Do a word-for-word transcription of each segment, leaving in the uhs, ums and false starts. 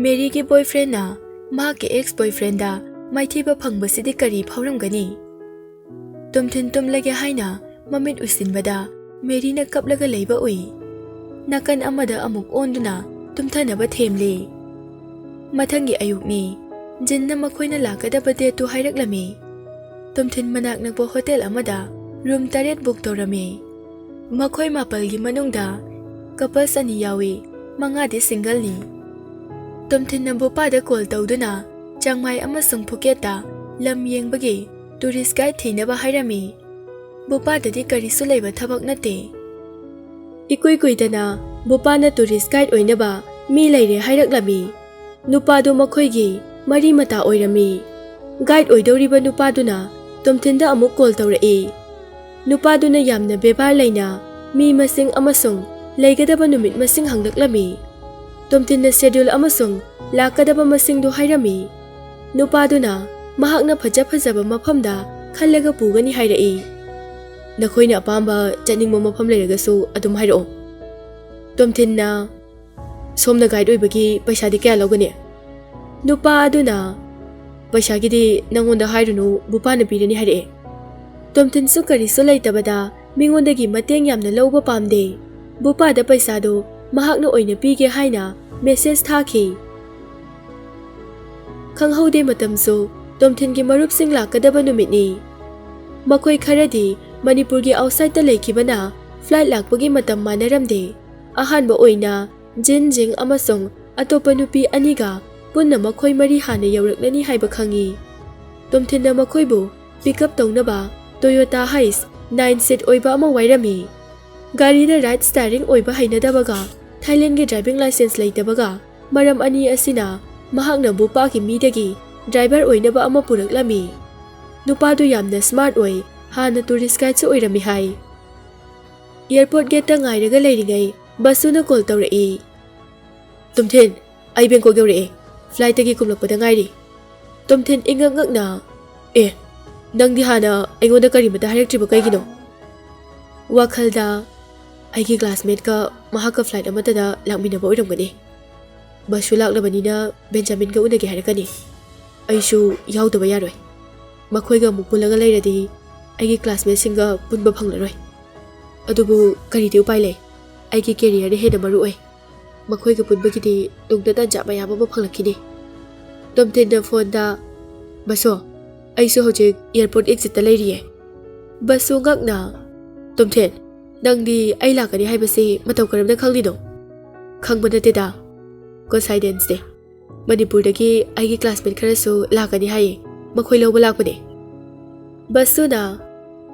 ꯃꯦꯔꯤꯒꯤ ꯕꯣꯏꯐ꯭ꯔꯦꯟꯅ ꯃꯍꯥꯛꯀꯤ X boyfriend ꯃꯥꯏꯊꯤꯕ ꯐꯪꯕꯁꯤꯗꯤ ꯀꯔꯤ ꯐꯥꯎꯔꯝꯒꯅꯤ? ꯇꯣꯝꯊꯤꯟ ꯇꯨꯝꯂꯒꯦ ꯍꯥꯏꯅ ꯃꯃꯤꯠ ꯎꯏꯁꯤꯟꯕꯗ ꯃꯦꯔꯤꯅ ꯀꯞꯂꯒ ꯂꯩꯕ ꯎꯏ꯫ ꯅꯥꯀꯟ ꯑꯃꯗ ꯑꯃꯨꯛ ꯑꯣꯟꯗꯨꯅ ꯇꯨꯝꯊꯅꯕ ꯊꯦꯝꯂꯤ꯫ ꯃꯊꯪꯒꯤ ꯑꯌꯨꯛꯅꯤ꯫ ꯖꯤꯟꯅ ꯃꯈꯣꯏꯅ ꯂꯥꯛꯀꯗꯕ ꯗꯦꯠꯇꯨ ꯍꯥꯏꯔꯛꯂꯝꯃꯤ꯫ ꯇꯣꯝꯊꯤꯟ ꯃꯅꯥꯛ ꯅꯛꯄ ꯍꯣꯇꯦꯜ ꯑꯃꯗ ꯔꯨꯝ ꯇꯔꯦꯠ ꯕꯨꯛ ꯇꯧꯔꯝꯃꯤ꯫ ꯃꯈꯣꯏ ꯃꯥꯄꯜꯒꯤ ꯃꯅꯨꯡꯗ ꯀꯄꯜꯁ ꯑꯅꯤ ꯌꯥꯎꯏ, ꯃꯉꯥꯗꯤ ꯁꯤꯡꯒꯜꯅꯤ꯫ ꯇꯣꯝꯊꯤꯟꯅ ꯕꯣꯄꯥꯗ ꯀꯣꯜ ꯇꯧꯗꯨꯅ ꯆꯥꯡꯃꯥꯏ ꯑꯃꯁꯨꯡ ꯐꯨꯀꯦꯠꯇ ꯂꯝ ꯌꯦꯡꯕꯒꯤ ꯇꯨꯔꯤꯁ ꯒꯥꯏꯗ ꯊꯤꯅꯕ ꯍꯥꯏꯔꯝꯃꯤ꯫ ꯕꯣꯄꯥꯗꯗꯤ ꯀꯔꯤꯁꯨ ꯂꯩꯕ ꯊꯕꯛ ꯅꯠꯇꯦ꯫ ꯏꯀꯨꯏ ꯀꯨꯏꯗꯅ ꯕꯣꯄꯥꯅ ꯇꯨꯔꯤꯁ ꯒꯥꯏꯗ ꯑꯣꯏꯅꯕ ꯃꯤ ꯂꯩꯔꯦ ꯍꯥꯏꯔꯛꯂꯝꯃꯤ꯫ ꯅꯨꯄꯥꯗꯨ ꯃꯈꯣꯏꯒꯤ ꯃꯔꯤ ꯃꯇꯥ ꯑꯣꯏꯔꯝꯃꯤ꯫ ꯒꯥꯏꯗ ꯑꯣꯏꯗꯧꯔꯤꯕ ꯅꯨꯄꯥꯗꯨꯅ ꯇꯣꯝꯊꯤꯟꯗ ꯑꯃꯨꯛ ꯀꯣꯜ ꯇꯧꯔꯛꯏ꯫ ꯅꯨꯄꯥꯗꯨꯅ ꯌꯥꯝꯅ ꯕꯦꯕꯥꯔ ꯂꯩꯅ ꯃꯤ ꯃꯁꯤꯡ ꯑꯃꯁꯨꯡ ꯂꯩꯒꯗꯕ ꯅꯨꯃꯤꯠ ꯃꯁꯤꯡ ꯍꯪꯂꯛꯂꯝꯃꯤ꯫ ꯇꯣꯝꯊꯤꯟꯅ ꯁꯦꯗ꯭ꯌꯨꯜ ꯑꯃꯁꯨꯡ ꯂꯥꯛꯀꯗꯕ ꯃꯁꯤꯡꯗꯨ ꯍꯥꯏꯔꯝꯃꯤ꯫ ꯅꯨꯄꯥꯗꯨꯅ ꯃꯍꯥꯛꯅ ꯐꯖ ꯐꯖꯕ ꯃꯐꯝꯗ ꯈꯜꯂꯒ ꯄꯨꯒꯅꯤ ꯍꯥꯏꯔꯛꯏ꯫ "ꯅꯈꯣꯏꯅ ꯑꯄꯥꯝꯕ ꯆꯠꯅꯤꯡꯕ ꯃꯐꯝ ꯂꯩꯔꯒꯁꯨ ꯑꯗꯨꯝ ꯍꯥꯏꯔꯛꯑꯣ꯫" ꯇꯣꯝꯊꯤꯟꯅ, "ꯁꯣꯝꯅ ꯒꯥꯏꯗ ꯑꯣꯏꯕꯒꯤ ꯄꯩꯁꯥꯗꯤ ꯀꯌꯥ ꯂꯧꯒꯅꯤ?" ꯅꯨꯄꯥ ꯑꯗꯨꯅ, "ꯄꯩꯁꯥꯒꯤꯗꯤ ꯅꯪꯉꯣꯟꯗ ꯍꯥꯏꯔꯨꯅꯨ, ꯕꯨꯄꯥꯅ ꯄꯤꯔꯅꯤ," ꯍꯥꯏꯔꯛꯑꯦ꯫ ꯇꯣꯝꯊꯤꯟꯁꯨ ꯀꯔꯤꯁꯨ ꯂꯩꯇꯕꯗ ꯃꯤꯉꯣꯟꯗꯒꯤ ꯃꯇꯦꯡ ꯌꯥꯝꯅ ꯂꯧꯕ ꯄꯥꯝꯗꯦ꯫ ꯕꯨꯄꯥꯗ ꯄꯩꯁꯥꯗꯨ ꯃꯍꯥꯛꯅ ꯑꯣꯏꯅ ꯄꯤꯒꯦ ꯍꯥꯏꯅ ꯃꯦꯁꯦꯖ ꯊꯥꯈꯤ꯫ ꯈꯪꯍꯧꯗꯦ ꯃꯇꯝꯁꯨ꯫ ꯇꯣꯝꯊꯤꯟꯒꯤ ꯃꯔꯨꯞꯁꯤꯡ ꯂꯥꯛꯀꯗꯕ ꯅꯨꯃꯤꯠꯅꯤ꯫ ꯃꯈꯣꯏ ꯈꯔꯗꯤ ꯃꯅꯤꯄꯨꯔꯒꯤ ꯑꯥꯎꯠꯁꯥꯏꯗꯇ ꯂꯩꯈꯤꯕꯅ ꯐ꯭ꯂꯥꯏꯠ ꯂꯥꯛꯄꯒꯤ ꯃꯇꯝ ꯃꯥꯟꯅꯔꯝꯗꯦ꯫ ꯑꯍꯥꯟꯕ ꯑꯣꯏꯅ ꯖꯤꯟ, ꯖꯤꯡ ꯑꯃꯁꯨꯡ ꯑꯇꯣꯞꯄ ꯅꯨꯄꯤ ꯑꯅꯤꯒ ꯄꯨꯟꯅ ꯃꯈꯣꯏ ꯃꯔꯤ ꯍꯥꯟꯅ ꯌꯧꯔꯛꯂꯅꯤ ꯍꯥꯏꯕ ꯈꯪꯏ꯫ ꯇꯣꯝꯊꯤꯟꯅ ꯃꯈꯣꯏꯕꯨ ꯄꯤꯛ ꯑꯞ ꯇꯧꯅꯕ ꯇꯣꯌꯣꯇꯥ ꯍꯥꯏꯁ ꯅꯥꯏꯟ ꯁꯤꯠ ꯑꯣꯏꯕ ꯑꯃ ꯋꯥꯏꯔꯝꯃꯤ꯫ ꯒꯥꯔꯤꯗ ꯔꯥꯏꯠ ꯁ꯭ꯇꯤꯌꯔꯤꯡ ꯑꯣꯏꯕ ꯍꯩꯅꯗꯕꯒ ꯊꯥꯏꯂꯦꯟꯒꯤ ꯗ꯭ꯔꯥꯏꯚꯤꯡ ꯂꯥꯏꯁꯦꯟꯁ ꯂꯩꯇꯕꯒ ꯃꯔꯝ ꯑꯅꯤ ꯑꯁꯤꯅ ꯃꯍꯥꯛꯅ ꯕꯨꯄꯥꯒꯤ ꯃꯤꯗꯒꯤ ꯗ꯭ꯔꯥꯏꯚꯔ ꯑꯣꯏꯅꯕ ꯑꯃ ꯄꯨꯔꯛꯂꯝꯃꯤ꯫ ꯅꯨꯄꯥꯗꯨ ꯌꯥꯝꯅ ꯁ꯭ꯃꯥꯔꯠ ꯑꯣꯏ, ꯍꯥꯟꯅ ꯇꯨꯔꯤꯁ ꯒꯥꯏꯗꯁꯨ ꯑꯣꯏꯔꯝꯃꯤ ꯍꯥꯏ꯫ ꯑꯦꯌꯔꯄꯣꯔꯠ ꯒꯦꯠꯇ ꯉꯥꯏꯔꯒ ꯂꯩꯔꯤꯉꯩ ꯕꯁꯨꯅ ꯀꯣꯜ ꯇꯧꯔꯛꯏ꯫ "ꯇꯣꯝꯊꯤꯟ, ꯑꯩ ꯕꯦꯡꯀꯣꯛ ꯌꯧꯔꯛꯑꯦ꯫ ꯐ꯭ꯂꯥꯏꯠꯇꯒꯤ ꯀꯨꯝꯂꯛꯄꯗ ꯉꯥꯏꯔꯤ꯫" ꯇꯣꯝꯊꯤꯟ ꯏꯉꯛ ꯉꯛꯅ, "ꯑꯦ, "ꯅꯪꯗꯤ ꯍꯥꯟꯅ ꯑꯩꯉꯣꯟꯗ ꯀꯔꯤꯃꯇ ꯍꯥꯏꯔꯛꯇ꯭ꯔꯤꯕ ꯀꯩꯒꯤꯅꯣ?" ꯋꯥꯈꯜꯗ, "ꯑꯩꯒꯤ ꯀ꯭ꯂꯥꯁꯃꯦꯠꯀ ꯃꯍꯥꯛꯀ ꯐ꯭ꯂꯥꯏꯠ ꯑꯃꯠꯇꯗ ꯂꯥꯛꯃꯤꯟꯅꯕ ꯑꯣꯏꯔꯝꯒꯅꯤ꯫ ꯕꯁꯁꯨ ꯂꯥꯛꯂꯕꯅꯤꯅ ꯕꯦꯟꯖꯥꯃꯤꯟꯒ ꯎꯅꯒꯦ ꯍꯥꯏꯔꯛꯀꯅꯤ꯫ ꯑꯩꯁꯨ ꯌꯥꯎꯗꯕ ꯌꯥꯔꯣꯏ꯫ ꯃꯈꯣꯏꯒ ꯑꯃꯨꯛ ꯄꯨꯜꯂꯒ ꯂꯩꯔꯗꯤ ꯑꯩꯒꯤ ꯀ꯭ꯂꯥꯁꯃꯦꯠꯁꯤꯡꯒ ꯄꯨꯟꯕ ꯐꯪꯂꯔꯣꯏ꯫ ꯑꯗꯨꯕꯨ ꯀꯔꯤꯗꯤ ꯎꯄꯥꯏ ꯂꯩ? ꯑꯩꯒꯤ ꯀꯦꯔꯤꯌꯔꯅ ꯍꯦꯟꯅ ꯃꯔꯨ ꯑꯣꯏ꯫ ꯃꯈꯣꯏꯒ ꯄꯨꯟꯕꯒꯤꯗꯤ ꯇꯨꯡꯗ ꯇꯥꯟꯖꯥ ꯃꯌꯥꯝ ꯑꯃ ꯐꯪꯂꯛꯈꯤꯅꯤ꯫" ꯇꯣꯝꯊꯤꯟꯅ ꯐꯣꯟꯗ, "ꯕꯁꯣ, ꯑꯩꯁꯨ ꯍꯧꯖꯤꯛ ꯑꯦꯌꯥꯔꯄꯣꯔꯠ ꯑꯦꯛꯖꯤꯠꯇ ꯂꯩꯔꯤꯌꯦ꯫" ꯕꯁꯣ ꯉꯛꯅ, "ꯇꯣꯝꯊꯤꯟ, ꯅꯪꯗꯤ ꯑꯩ ꯂꯥꯛꯀꯅꯤ ꯍꯥꯏꯕꯁꯤ ꯃꯇꯧ ꯀꯔꯝꯅ ꯈꯪꯂꯤꯅꯣ?" "ꯈꯪꯕ ꯅꯠꯇꯦꯗ, ꯀꯣꯏꯟꯁꯥꯏꯗꯦꯟꯁꯅꯦ꯫ ꯃꯅꯤꯄꯨꯔꯗꯒꯤ ꯑꯩꯒꯤ ꯀ꯭ꯂꯥꯁꯃꯦꯠ ꯈꯔꯁꯨ ꯂꯥꯛꯀꯅꯤ ꯍꯥꯏꯌꯦ, ꯃꯈꯣꯏ ꯂꯧꯕ ꯂꯥꯛꯄꯅꯦ꯫" ꯕꯁꯨꯅ,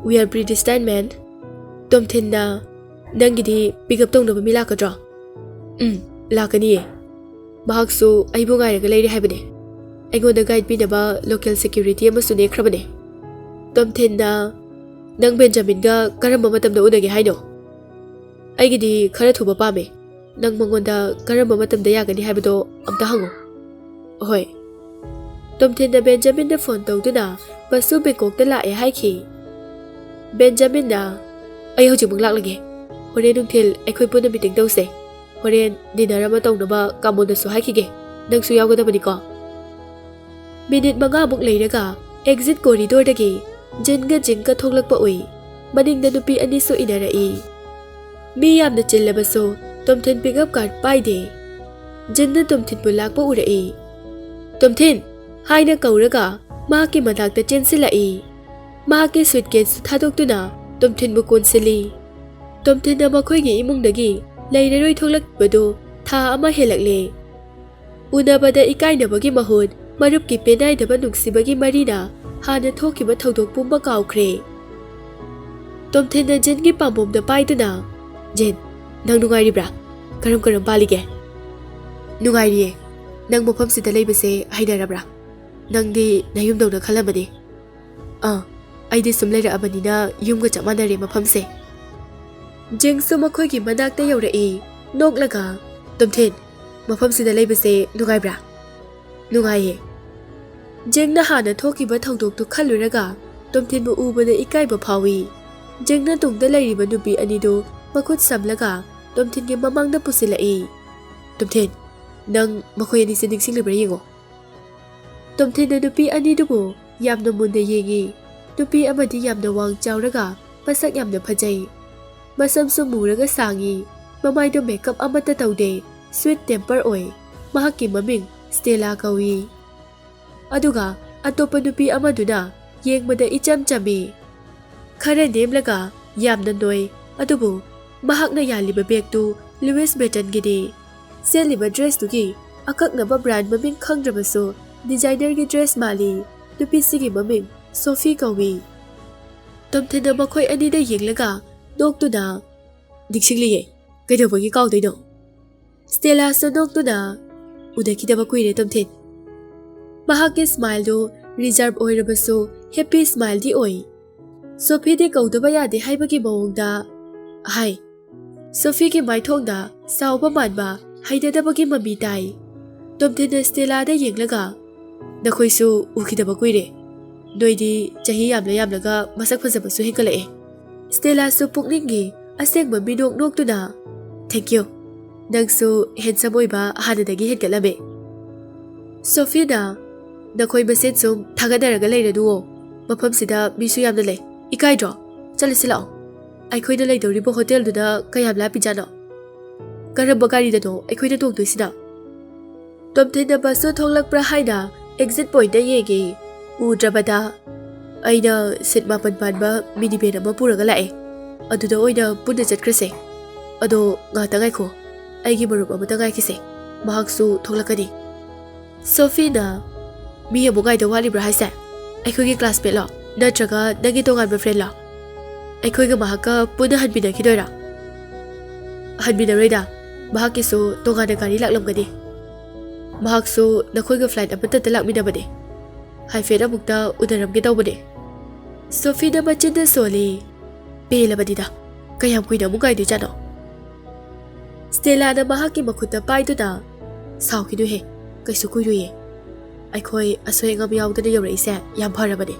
"We are predestined, man꯫ ꯇꯣꯝꯊꯤꯟꯅ ꯅꯪꯒꯤꯗꯤ ꯄꯤꯛ ꯑꯞ ꯇꯧꯅꯕ ꯃꯤ ꯂꯥꯛꯀꯗ꯭ꯔꯣ?" "ꯎꯝ, ꯂꯥꯛꯀꯅꯤꯌꯦ꯫ ꯃꯍꯥꯛꯁꯨ ꯑꯩꯕꯨ ꯉꯥꯏꯔꯒ ꯂꯩꯔꯦ ꯍꯥꯏꯕꯅꯦ꯫ ꯑꯩꯉꯣꯟꯗ ꯒꯥꯏꯗ ꯄꯤꯅꯕ ꯂꯣꯀꯦꯜ ꯁꯦꯀ꯭ꯌꯨꯔꯤꯇꯤ ꯑꯃꯁꯨ ꯅꯦꯛꯈ꯭ꯔꯕꯅꯦ꯫" ꯇꯣꯝꯊꯤꯟꯅ, "ꯅꯪ ꯕꯦꯟꯖꯥꯃꯤꯟꯒ ꯀꯔꯝꯕ ꯃꯇꯝꯗ ꯎꯅꯒꯦ ꯍꯥꯏꯅꯣ? ꯑꯩꯒꯤꯗꯤ ꯈꯔ ꯊꯨꯕ ꯄꯥꯝꯃꯦ꯫ ꯅꯪ ꯃꯉꯣꯟꯗ ꯀꯔꯝꯕ ꯃꯇꯝꯗ ꯌꯥꯒꯅꯤ ꯍꯥꯏꯕꯗꯣ ꯑꯝꯇ ꯍꯪꯉꯨ꯫" "ꯍꯣꯏ꯫" ꯇꯣꯝꯊꯤꯟꯅ ꯕꯦꯟꯖꯥꯃꯤꯟꯗ ꯐꯣꯟ ꯇꯧꯗꯨꯅ ꯕꯁꯨ ꯕꯦꯡꯀꯣꯛꯇ ꯂꯥꯛꯑꯦ ꯍꯥꯏꯈꯤ꯫ ꯕꯦꯟꯖꯥꯃꯤꯟꯅ, "ꯑꯩ ꯍꯧꯖꯤꯛꯃꯛ ꯂꯥꯛꯂꯒꯦ꯫ ꯍꯣꯔꯦꯟ ꯅꯨꯡꯊꯤꯜ ꯑꯩꯈꯣꯏ ꯄꯨꯟꯅ ꯃꯤꯇꯤꯡ ꯇꯧꯁꯦ꯫ ꯍꯣꯔꯦꯟ ꯗꯤꯅꯔ ꯑꯃ ꯇꯧꯅꯕ ꯀꯥꯃꯣꯟꯗꯁꯨ ꯍꯥꯏꯈꯤꯒꯦ꯫ ꯅꯪꯁꯨ ꯌꯥꯎꯒꯗꯕꯅꯤꯀꯣ꯫" ꯃꯤꯅꯤꯠ ꯃꯉꯥꯃꯨꯛ ꯂꯩꯔꯒ ꯑꯦꯛꯖꯤꯠ ꯀꯣꯔꯤꯗꯣꯔꯗꯒꯤ ꯖꯤꯟꯒ ꯖꯤꯡꯒ ꯊꯣꯛꯂꯛꯄ ꯎꯏ꯫ ꯃꯅꯤꯡꯗ ꯅꯨꯄꯤ ꯑꯅꯤꯁꯨ ꯏꯟꯅꯔꯛꯏ꯫ ꯃꯤ ꯌꯥꯝꯅ ꯆꯤꯜꯂꯕꯁꯨ ꯇꯣꯝꯊꯤꯟ ꯄꯤꯛ ꯑꯞ ꯀꯥꯔꯗ ꯄꯥꯏꯗꯦ꯫ ꯖꯤꯟꯅ ꯇꯣꯝꯊꯤꯟꯕꯨ ꯂꯥꯛꯄ ꯎꯔꯛꯏ꯫ "ꯇꯣꯝꯊꯤꯟ!" ꯍꯥꯏꯅ ꯀꯧꯔꯒ ꯃꯍꯥꯛꯀꯤ ꯃꯅꯥꯛꯇ ꯆꯦꯟꯁꯤꯜꯂꯛꯏ꯫ ꯃꯍꯥꯛꯀꯤ ꯁꯨꯠꯀꯦꯁꯇꯨ ꯊꯥꯗꯣꯛꯇꯨꯅ ꯇꯣꯝꯊꯤꯟꯕꯨ ꯀꯣꯟꯁꯤꯜꯂꯤ꯫ ꯇꯣꯝꯊꯤꯟꯅ ꯃꯈꯣꯏꯒꯤ ꯏꯃꯨꯡꯗꯒꯤ ꯂꯩꯔꯔꯣꯏ ꯊꯣꯛꯂꯛꯄꯗꯨ ꯊꯥ ꯑꯃ ꯍꯦꯜꯂꯛꯂꯦ꯫ ꯎꯅꯕꯗ ꯏꯀꯥꯏꯅꯕꯒꯤ ꯃꯍꯨꯠ ꯃꯔꯨꯞꯀꯤ ꯄꯦꯅꯥꯏꯗꯕ ꯅꯨꯡꯁꯤꯕꯒꯤ ꯃꯔꯤꯅ ꯍꯥꯟꯅ ꯊꯣꯛꯈꯤꯕ ꯊꯧꯗꯣꯛ ꯄꯨꯝꯕ ꯀꯥꯎꯈ꯭ꯔꯦ꯫ ꯇꯣꯝꯊꯤꯟꯅ ꯖꯤꯟꯒꯤ ꯄꯥꯝꯕꯣꯝꯗ ꯄꯥꯏꯗꯨꯅ, "ꯖꯤꯟ, ꯅꯪ ꯅꯨꯡꯉꯥꯏꯔꯤꯕ꯭ꯔꯥ? ꯀꯔꯝ ꯀꯔꯝ ꯄꯥꯜꯂꯤꯒꯦ?" "ꯅꯨꯡꯉꯥꯏꯔꯤꯌꯦ꯫ ꯅꯪ ꯃꯐꯝꯁꯤꯗ ꯂꯩꯕꯁꯦ ꯍꯩꯅꯔꯕ꯭ꯔꯥ? ꯅꯪꯗꯤ ꯅꯌꯨꯝꯗꯧꯅ ꯈꯜꯂꯝꯃꯅꯤ꯫" "ꯑꯥ, ꯑꯩꯗꯤ ꯁꯨꯝ ꯂꯩꯔꯛꯑꯕꯅꯤꯅ ꯌꯨꯝꯒ ꯆꯞ ꯃꯥꯟꯅꯔꯦ ꯃꯐꯝꯁꯦ꯫" ꯖꯤꯡꯁꯨ ꯃꯈꯣꯏꯒꯤ ꯃꯅꯥꯛꯇ ꯌꯧꯔꯛꯏ, ꯅꯣꯛꯂꯒ, "ꯇꯣꯝꯊꯤꯟ, ꯃꯐꯝꯁꯤꯗ ꯂꯩꯕꯁꯦ ꯅꯨꯡꯉꯥꯏꯕ꯭ꯔꯥ?" "ꯅꯨꯡꯉꯥꯏꯌꯦ꯫" ꯖꯤꯡꯅ ꯍꯥꯟꯅ ꯊꯣꯛꯈꯤꯕ ꯊꯧꯗꯣꯛꯇꯨ ꯈꯜꯂꯨꯔꯒ ꯇꯣꯝꯊꯤꯟꯕꯨ ꯎꯕꯗ ꯏꯀꯥꯏꯕ ꯐꯥꯎꯏ꯫ ꯖꯦꯡꯅ ꯇꯨꯡꯗ ꯂꯩꯔꯤꯕ ꯅꯨꯄꯤ ꯑꯅꯤꯗꯨ ꯃꯈꯨꯠ ꯁꯝꯂꯒ ꯇꯣꯝꯊꯤꯟꯒꯤ ꯃꯃꯥꯡꯗ ꯄꯨꯁꯤꯜꯂꯛꯏ꯫ "ꯇꯣꯝꯊꯤꯟ, ꯅꯪ ꯃꯈꯣꯏ ꯑꯅꯤꯁꯦ ꯅꯤꯡꯁꯤꯡꯂꯤꯕ꯭ꯔꯥ ꯌꯦꯡꯉꯣ꯫" ꯇꯣꯝꯊꯤꯟꯅ ꯅꯨꯄꯤ ꯑꯅꯤꯗꯨꯕꯨ ꯌꯥꯝꯅ ꯃꯨꯟꯅ ꯌꯦꯡꯏ꯫ ꯅꯨꯄꯤ ꯑꯃꯗꯤ ꯌꯥꯝꯅ ꯋꯥꯡ ꯆꯥꯎꯔꯒ ꯃꯁꯛ ꯌꯥꯝꯅ ꯐꯖꯩ꯫ ꯃꯁꯝꯁꯨ ꯃꯨꯔꯒ ꯁꯥꯡꯏ꯫ ꯃꯃꯥꯏꯗ ꯃꯦꯀꯞ ꯑꯃꯠꯇ ꯇꯧꯗꯦ꯫ ꯁ꯭ꯋꯤꯠ ꯇꯦꯝꯄꯔ ꯑꯣꯏ꯫ ꯃꯍꯥꯛꯀꯤ ꯃꯃꯤꯡ ꯁ꯭ꯇꯦꯂꯥ ꯀꯧꯏ꯫ ꯑꯗꯨꯒ ꯑꯇꯣꯞꯄ ꯅꯨꯄꯤ ꯑꯃꯗꯨꯅ ꯌꯦꯡꯕꯗ ꯏꯆꯝ ꯆꯝꯃꯤ꯫ ꯈꯔ ꯅꯦꯝꯂꯒ ꯌꯥꯝꯅ ꯅꯣꯏ, ꯑꯗꯨꯕꯨ ꯃꯍꯥꯛꯅ ꯌꯥꯜꯂꯤꯕ ꯕꯦꯒꯇꯨ ꯂꯨꯏꯁ ꯚꯤꯇꯟꯒꯤꯅꯤ꯫ ꯁꯦꯠꯂꯤꯕ ꯗ꯭ꯔꯦꯁꯇꯨꯒꯤ ꯑꯀꯛꯅꯕ ꯕ꯭ꯔꯥꯟ ꯃꯃꯤꯡ ꯈꯪꯗ꯭ꯔꯕꯁꯨ ꯗꯤꯖꯥꯏꯅꯔꯒꯤ ꯗ꯭ꯔꯦꯁ ꯃꯥꯜꯂꯤ꯫ ꯅꯨꯄꯤꯁꯤꯒꯤ ꯃꯃꯤꯡ ꯁꯣꯐꯤ ꯀꯧꯏ꯫ ꯇꯣꯝꯊꯤꯟꯅ ꯃꯈꯣꯏ ꯑꯅꯤꯗ ꯌꯦꯡꯂꯒ ꯅꯣꯛꯇꯨꯅ, "ꯅꯤꯡꯁꯤꯡꯂꯤꯌꯦ, ꯀꯩꯗꯧꯕꯒꯤ ꯀꯥꯎꯗꯣꯏꯅꯣ?" ꯁ꯭ꯇꯦꯂꯥꯁꯨ ꯅꯣꯛꯇꯨꯅ, "ꯎꯅꯈꯤꯗꯕ ꯀꯨꯏꯔꯦ, ꯇꯣꯝꯊꯤꯟ꯫" ꯃꯍꯥꯛꯀꯤ ꯁ꯭ꯃꯥꯏꯜꯗꯨ ꯔꯤꯖꯔꯚ ꯑꯣꯏꯔꯕꯁꯨ ꯍꯦꯄꯤ ꯁ꯭ꯃꯥꯏꯜꯗꯤ ꯑꯣꯏ꯫ ꯁꯣꯐꯤꯗꯤ ꯀꯧꯗꯕ ꯌꯥꯗꯦ ꯍꯥꯏꯕꯒꯤ ꯃꯑꯣꯡꯗ ꯍꯥꯏ꯫ ꯁꯣꯐꯤꯒꯤ ꯃꯥꯏꯊꯣꯡꯗ ꯁꯥꯎꯕ ꯃꯥꯟꯕ ꯍꯩꯅꯗꯕꯒꯤ ꯃꯃꯤ ꯇꯥꯏ꯫ ꯇꯣꯝꯊꯤꯟꯅ ꯁ꯭ꯇꯦꯂꯥꯗ ꯌꯦꯡꯂꯒ, "ꯅꯈꯣꯏꯁꯨ ꯎꯈꯤꯗꯕ ꯀꯨꯏꯔꯦ꯫ ꯅꯣꯏꯗꯤ ꯆꯍꯤ ꯌꯥꯝꯂ ꯌꯥꯝꯂꯒ ꯃꯁꯛ ꯐꯖꯕꯁꯨ ꯍꯦꯟꯒꯠꯂꯛꯑꯦ꯫" ꯁ꯭ꯇꯦꯂꯥꯁꯨ ꯄꯨꯛꯅꯤꯡꯒꯤ ꯑꯁꯦꯡꯕ ꯃꯤꯅꯣꯛ ꯅꯣꯛꯇꯨꯅ, "Thank you꯫ ꯅꯪꯁꯨ ꯍꯦꯟꯁꯝ ꯑꯣꯏꯕ ꯍꯥꯟꯅꯗꯒꯤ ꯍꯦꯟꯒꯠꯂꯝꯃꯦ꯫" ꯁꯣꯐꯤꯅ, "ꯅꯈꯣꯏ ꯃꯁꯦꯟ ꯁꯨꯝ ꯊꯥꯒꯠꯅꯔꯒ ꯂꯩꯔꯅꯨꯋꯣ꯫ ꯃꯐꯝꯁꯤꯗ ꯃꯤꯁꯨ ꯌꯥꯝꯅ ꯂꯩ꯫ ꯏꯀꯥꯏꯗ꯭ꯔꯣ? ꯆꯠꯂꯁꯤ ꯂꯥꯛꯑꯣ꯫ ꯑꯩꯈꯣꯏꯅ ꯂꯩꯗꯧꯔꯤꯕ ꯍꯣꯇꯦꯜꯗꯨꯅ ꯀꯌꯥꯝ ꯂꯥꯞꯄꯤꯖꯥꯠꯅꯣ? ꯀꯔꯝꯕ ꯒꯥꯔꯤꯗꯅꯣ ꯑꯩꯈꯣꯏꯅ ꯇꯣꯡꯗꯣꯏꯁꯤꯅ?" ꯇꯣꯝꯊꯤꯟꯅ ꯕꯁꯇꯨ ꯊꯣꯛꯂꯛꯄ꯭ꯔꯥ ꯍꯥꯏꯅ ꯑꯦꯛꯖꯤꯠ ꯄꯣꯏꯟꯠꯇ ꯌꯦꯡꯉꯤ꯫ ꯎꯗ꯭ꯔꯕꯗ, "ꯑꯩꯅ ꯁꯤꯠ ꯃꯥꯄꯟ ꯄꯥꯟꯕ ꯃꯤꯅꯤ ꯚꯦꯟ ꯑꯃ ꯄꯨꯔꯒ ꯂꯥꯛꯑꯦ꯫ ꯑꯗꯨꯗ ꯑꯣꯏꯅ ꯄꯨꯟꯅ ꯆꯠꯈ꯭ꯔꯁꯦ꯫ ꯑꯗꯣ ꯉꯥꯛꯇ ꯉꯥꯏꯈꯣ, ꯑꯩꯒꯤ ꯃꯔꯨꯞ ꯑꯃꯇ ꯉꯥꯏꯈꯤꯁꯦ, ꯃꯍꯥꯛꯁꯨ ꯊꯣꯛꯂꯛꯀꯅꯤ꯫" ꯁꯣꯐꯤꯅ, "ꯃꯤ ꯑꯃꯨꯛ ꯉꯥꯏꯗꯧ ꯋꯥꯠꯂꯤꯕ꯭ꯔꯥ ꯍꯥꯏꯁꯦ? ꯑꯩꯈꯣꯏꯒꯤ ꯀ꯭ꯂꯥꯁꯃꯦꯠꯂꯣ? ꯅꯠꯇ꯭ꯔꯒ ꯅꯪꯒꯤ ꯇꯣꯉꯥꯟꯕ ꯐ꯭ꯔꯦꯟꯂꯣ? ꯑꯩꯈꯣꯏꯒ ꯃꯍꯥꯛꯀ ꯄꯨꯟꯅ ꯍꯟꯃꯤꯟꯅꯈꯤꯗꯣꯏꯔꯥ?" "ꯍꯟꯃꯤꯟꯅꯔꯣꯏꯗ, ꯃꯍꯥꯛꯀꯤꯁꯨ ꯇꯣꯉꯥꯟꯅ ꯒꯥꯔꯤ ꯂꯥꯛꯂꯝꯒꯅꯤ꯫ ꯃꯍꯥꯛꯁꯨ ꯅꯈꯣꯏꯒ ꯐ꯭ꯂꯥꯏꯠ ꯑꯃꯠꯇꯗ ꯂꯥꯛꯃꯤꯟꯅꯕꯅꯦ꯫ ꯍꯥꯏꯐꯦꯠ ꯑꯃꯨꯛꯇ ꯎꯅꯔꯝꯒꯦ ꯇꯧꯕꯅꯦ꯫" ꯁꯣꯐꯤꯅ ꯃꯆꯤꯟꯗ ꯁꯣꯜꯂꯤ꯫ "ꯄꯦꯜꯂꯕꯅꯤꯗ, ꯀꯌꯥꯝ ꯀꯨꯏꯅ ꯑꯃꯨꯛ ꯉꯥꯏꯗꯣꯏꯖꯥꯠꯅꯣ?" ꯁ꯭ꯇꯦꯂꯥꯅ ꯃꯍꯥꯛꯀꯤ ꯃꯈꯨꯠꯇ ꯄꯥꯏꯗꯨꯅ, "ꯁꯥꯎꯈꯤꯅꯨꯍꯦ, ꯀꯩꯁꯨ ꯀꯨꯏꯔꯣꯏꯌꯦ꯫ ꯑꯩꯈꯣꯏ ꯑꯁꯣꯏ ꯑꯉꯥꯝ ꯌꯥꯎꯗꯅ ꯌꯧꯔꯛꯏꯁꯦ ꯌꯥꯝ ꯐꯔꯕꯅꯦ꯫"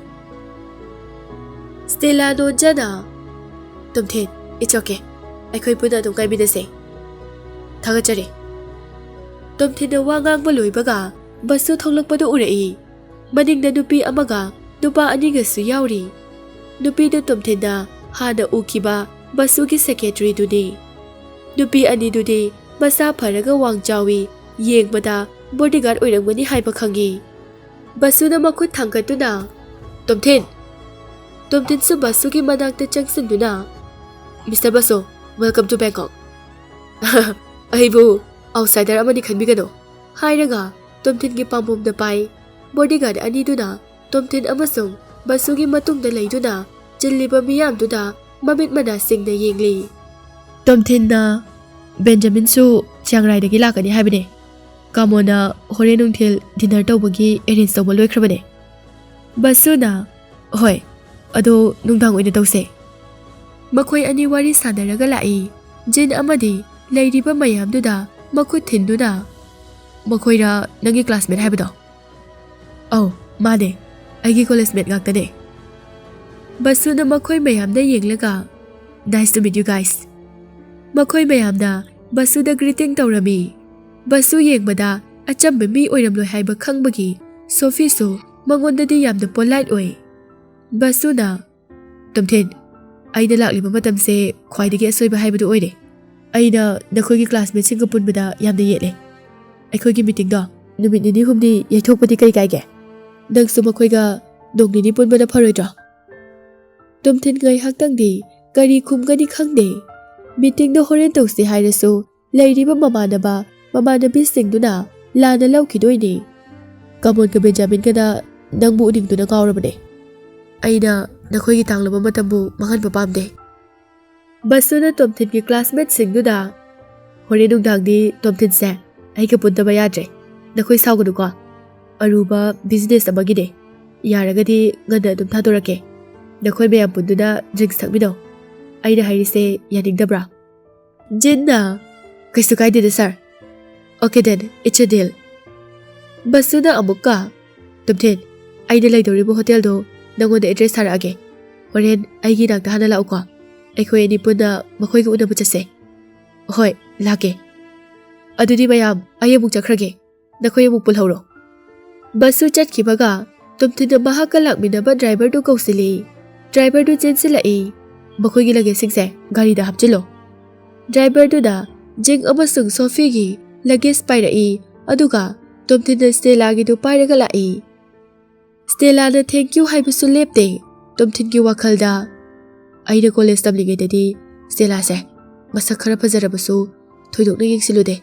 ꯁ꯭ꯇꯦꯂꯥ ꯅꯣꯟꯖꯅ, "ꯇꯣꯝꯊꯤꯟ, it's okay. ꯑꯩꯈꯣꯏ ꯄꯨꯟꯅ ꯑꯗꯨꯝ ꯀꯥꯏꯃꯤꯟꯅꯁꯦ꯫ ꯊꯥꯒꯠꯆꯔꯤ꯫" ꯇꯣꯝꯊꯤꯟꯅ ꯋꯥ ꯉꯥꯡꯕ ꯂꯣꯏꯕꯒ ꯕꯁꯨ ꯊꯣꯛꯂꯛꯄꯗꯨ ꯎꯔꯛꯏ꯫ ꯃꯅꯤꯡꯗ ꯅꯨꯄꯤ ꯑꯃꯒ ꯅꯨꯄꯥ ꯑꯅꯤꯒꯁꯨ ꯌꯥꯎꯔꯤ꯫ ꯅꯨꯄꯤꯗꯨ ꯇꯣꯝꯊꯤꯟꯅ ꯍꯥꯟꯅ ꯎꯈꯤꯕ ꯕꯁꯨꯒꯤ ꯁꯦꯀ꯭ꯔꯦꯇꯔꯤꯗꯨꯅꯤ꯫ ꯅꯨꯄꯤ ꯑꯅꯤꯗꯨꯗꯤ ꯃꯁꯥ ꯐꯔꯒ ꯋꯥꯡ ꯆꯥꯎꯏ, ꯌꯦꯡꯕꯗ ꯕꯣꯗꯤꯒꯥꯔꯗ ꯑꯣꯏꯔꯝꯒꯅꯤ ꯍꯥꯏꯕ ꯈꯪꯉꯤ꯫ ꯕꯁꯨꯅ ꯃꯈꯨꯠ ꯊꯥꯡꯒꯠꯇꯨꯅ, "ꯇꯣꯝꯊꯤꯟ!" ꯇꯣꯝꯊꯤꯟꯁꯨ ꯕꯁꯨꯒꯤ ꯃꯅꯥꯛꯇ ꯆꯪꯁꯤꯟꯗꯨꯅ, "Mister Basu, welcome to Bangkok꯫ ꯑꯩꯕꯨ ꯑꯥꯎꯠꯁꯥꯏꯗꯔ ꯑꯃꯅꯤ ꯈꯟꯕꯤꯒꯅꯨ," ꯍꯥꯏꯔꯒ ꯇꯣꯝꯊꯤꯟꯒꯤ ꯄꯥꯝꯕꯣꯝꯗ ꯄꯥꯏ꯫ ꯕꯣꯗꯤꯒꯥꯔꯗ ꯑꯅꯤꯗꯨꯅ ꯇꯣꯝꯊꯤꯟ ꯑꯃꯁꯨꯡ ꯕꯁꯨꯒꯤ ꯃꯇꯨꯡꯗ ꯂꯩꯗꯨꯅ ꯆꯤꯜꯂꯤꯕ ꯃꯤꯌꯥꯝꯗꯨꯗ ꯃꯃꯤꯠ ꯃꯅꯥꯁꯤꯡꯅ ꯌꯦꯡꯂꯤ꯫ ꯇꯣꯝꯊꯤꯟꯅ ꯕꯦꯟꯖꯥꯃꯤꯟꯁꯨ ꯆꯤꯌꯥꯡ ꯔꯥꯏꯗꯒꯤ ꯂꯥꯛꯀꯅꯤ ꯍꯥꯏꯕꯅꯦ꯫ ꯀꯥꯃꯣꯅ ꯍꯣꯔꯦꯟ ꯅꯨꯡꯊꯤꯜ ꯗꯤꯅꯔ ꯇꯧꯕꯒꯤ ꯑꯦꯔꯦꯟꯖ ꯇꯧꯕ ꯂꯣꯏꯈ꯭ꯔꯕꯅꯦ꯫ ꯕꯁꯨꯅ, "ꯍꯣꯏ, ꯑꯗꯣ ꯅꯨꯡꯗꯥꯡ ꯑꯣꯏꯅ ꯇꯧꯁꯦ꯫" ꯃꯈꯣꯏ ꯑꯅꯤ ꯋꯥꯔꯤ ꯁꯥꯟꯅꯔꯒ ꯂꯥꯛꯏ꯫ ꯖꯤꯟ ꯑꯃꯗꯤ ꯂꯩꯔꯤꯕ ꯃꯌꯥꯝꯗꯨꯗ ꯃꯈꯨꯠ ꯊꯤꯟꯗꯨꯅ, "ꯃꯈꯣꯏꯔ ꯅꯪꯒꯤ ꯀ꯭ꯂꯥꯁꯃꯦꯠ ꯍꯥꯏꯕꯗꯣ?" "ꯑꯧ, ꯃꯥꯅꯦ꯫ ꯑꯩꯒꯤ ꯀꯣꯂꯦꯖꯃꯦꯠ ꯉꯥꯛꯇꯅꯦ꯫" ꯕꯁꯨꯅ ꯃꯈꯣꯏ ꯃꯌꯥꯝꯗ ꯌꯦꯡꯂꯒ, "Nice to meet you guys꯫" ꯃꯈꯣꯏ ꯃꯌꯥꯝꯅ ꯕꯁꯨꯗ ꯒ꯭ꯔꯤꯇꯤꯡ ꯇꯧꯔꯝꯃꯤ꯫ ꯕꯁꯨ ꯌꯦꯡꯕꯗ ꯑꯆꯝꯕ ꯃꯤ ꯑꯣꯏꯔꯝꯂꯣꯏ ꯍꯥꯏꯕ ꯈꯪꯕꯒꯤ ꯁꯣꯐꯤꯁꯨ ꯃꯉꯣꯟꯗꯗꯤ ꯌꯥꯝꯅ ꯄꯣꯂꯥꯏꯠ ꯑꯣꯏ꯫ ꯕꯁꯨꯅ, "ꯇꯣꯝꯊꯤꯟ, ꯑꯩꯅ ꯂꯥꯛꯂꯤꯕ ꯃꯇꯝꯁꯦ ꯈ꯭ꯋꯥꯏꯗꯒꯤ ꯑꯁꯣꯏꯕ ꯍꯥꯏꯕꯗꯨ ꯑꯣꯏꯔꯦ꯫ ꯑꯩꯅ ꯅꯈꯣꯏꯒꯤ ꯀ꯭ꯂꯥꯁꯃꯦꯠꯁꯤꯡꯒ ꯄꯨꯟꯕꯗ ꯌꯥꯝꯅ ꯌꯦꯠꯂꯦ꯫ ꯑꯩꯈꯣꯏꯒꯤ ꯃꯤꯇꯤꯡꯗꯣ ꯅꯨꯃꯤꯠ ꯅꯤꯅꯤ ꯍꯨꯝꯅꯤ ꯌꯩꯊꯣꯛꯄꯗꯤ ꯀꯔꯤ ꯀꯥꯏꯒꯦ? ꯅꯪꯁꯨ ꯃꯈꯣꯏꯒ ꯅꯣꯡ ꯅꯤꯅꯤ ꯄꯨꯟꯕꯅ ꯐꯔꯣꯏꯗ꯭ꯔꯣ?" ꯇꯣꯝꯊꯤꯟ ꯉꯥꯏꯍꯥꯛꯇꯪꯗꯤ ꯀꯔꯤ ꯈꯨꯝꯒꯅꯤ ꯈꯪꯗꯦ꯫ ꯃꯤꯇꯤꯡꯗꯣ ꯍꯣꯔꯦꯟ ꯇꯧꯁꯤ ꯍꯥꯏꯔꯁꯨ ꯂꯩꯔꯤꯕ ꯃꯃꯥꯟꯅꯕ ꯃꯃꯥꯟꯅꯕꯤꯁꯤꯡꯗꯨꯅ ꯂꯥꯟꯅ ꯂꯧꯈꯤꯗꯣꯏꯅꯤ꯫ ꯀꯥꯃꯣꯟꯒ ꯕꯦꯟꯖꯥꯃꯤꯟꯒꯅ ꯅꯪꯕꯨ ꯎꯅꯤꯡꯗꯨꯅ ꯉꯥꯎꯔꯕꯅꯦ꯫ ꯑꯩꯅ ꯅꯈꯣꯏꯒꯤ ꯇꯥꯡꯂꯕ ꯃꯇꯝꯕꯨ ꯃꯥꯡꯍꯟꯕ ꯄꯥꯝꯗꯦ꯫ ꯕꯁꯨꯅ ꯇꯣꯝꯊꯤꯟꯒꯤ ꯀ꯭ꯂꯥꯁꯃꯦꯠꯁꯤꯡꯗꯨꯗ, "ꯍꯣꯔꯦꯟ ꯅꯨꯡꯗꯥꯡꯗꯤ ꯇꯣꯝꯊꯤꯟꯁꯦ ꯑꯩꯒ ꯄꯨꯟꯗꯕ ꯌꯥꯗ꯭ꯔꯦ꯫ ꯅꯈꯣꯏ ꯁꯥꯎꯒꯅꯨꯀꯣ꯫ ꯑꯔꯨꯕ ꯕꯤꯖꯤꯅꯦꯁ ꯑꯃꯒꯤꯅꯦ꯫ ꯌꯥꯔꯒꯗꯤ ꯉꯟꯅ ꯑꯗꯨꯝ ꯊꯥꯗꯣꯔꯛꯀꯦ꯫ ꯅꯈꯣꯏ ꯃꯌꯥꯝ ꯄꯨꯟꯗꯨꯅ ꯗ꯭ꯔꯤꯡꯛꯁ ꯊꯛꯃꯤꯟꯅꯧ꯫ ꯑꯩꯅ ꯍꯥꯏꯔꯤꯁꯦ ꯌꯥꯅꯤꯡꯗꯕ꯭ꯔꯥ?" ꯖꯤꯟꯅ, "ꯀꯩꯁꯨ ꯀꯥꯏꯗꯦꯗ, ꯁꯥꯔ꯫ Okay then, it's a deal꯫" ꯕꯁꯨꯅ ꯑꯃꯨꯛꯀ, "ꯇꯣꯝꯊꯤꯟ, ꯑꯩꯅ ꯂꯩꯗꯧꯔꯤꯕ ꯍꯣꯇꯦꯜꯗꯣ ꯅꯪꯉꯣꯟꯗ ꯑꯦꯗ꯭ꯔꯦꯁ ꯊꯥꯔꯛꯑꯒꯦ꯫ ꯍꯣꯔꯦꯟ ꯑꯩꯒꯤ ꯅꯥꯛꯇ ꯍꯥꯟꯅ ꯂꯥꯛꯎꯀꯣ꯫ ꯑꯩꯈꯣꯏ ꯑꯅꯤ ꯄꯨꯟꯅ ꯃꯈꯣꯏꯒ ꯎꯅꯕ ꯆꯠꯁꯦ꯫ ꯍꯣꯏ, ꯂꯥꯛꯀꯦ꯫ ꯑꯗꯨꯗꯤ ꯃꯌꯥꯝ, ꯑꯩ ꯑꯃꯨꯛ ꯆꯠꯈ꯭ꯔꯒꯦ꯫ ꯅꯈꯣꯏ ꯑꯃꯨꯛ ꯄꯨꯜꯍꯧꯔꯣ꯫ ꯕꯁꯁꯨ ꯆꯠꯈꯤꯕꯒ ꯇꯣꯝꯊꯤꯟꯅ ꯃꯍꯥꯛꯀ ꯂꯥꯛꯃꯤꯟꯅꯕ ꯗ꯭ꯔꯥꯏꯚꯔꯗꯨ ꯀꯧꯁꯤꯜꯂꯤ꯫ ꯗ꯭ꯔꯥꯏꯚꯔꯗꯨ ꯆꯦꯟꯁꯤꯜꯂꯛꯏ꯫ ꯃꯈꯣꯏꯒꯤ ꯂꯒꯦꯖꯁꯤꯡꯁꯦ ꯒꯥꯔꯤꯗ ꯍꯥꯞꯆꯤꯜꯂꯣ꯫ ꯗ꯭ꯔꯥꯏꯚꯔꯗꯨꯅ ꯖꯤꯡ ꯑꯃꯁꯨꯡ ꯁꯣꯐꯤꯒꯤ ꯂꯒꯦꯖ ꯄꯥꯏꯔꯛꯏ, ꯑꯗꯨꯒ ꯇꯣꯝꯊꯤꯟꯅ ꯁ꯭ꯇꯦꯂꯥꯒꯤꯗꯨ ꯄꯥꯏꯔꯒ ꯂꯥꯛꯏ꯫ ꯁ꯭ꯇꯦꯂꯥꯅ "Thank you" ꯍꯥꯏꯕꯁꯨ ꯂꯦꯞꯇꯦ꯫ ꯇꯣꯝꯊꯤꯟꯒꯤ ꯋꯥꯈꯜꯗ, "ꯑꯩꯅ ꯀꯣꯂꯦꯖ ꯇꯝꯂꯤꯉꯩꯗꯗꯤ ꯁ꯭ꯇꯦꯂꯥꯁꯦ ꯃꯁꯛ ꯈꯔ ꯐꯖꯔꯕꯁꯨ ꯊꯣꯏꯗꯣꯛꯅ ꯌꯦꯡꯁꯤꯜꯂꯨꯗꯦ꯫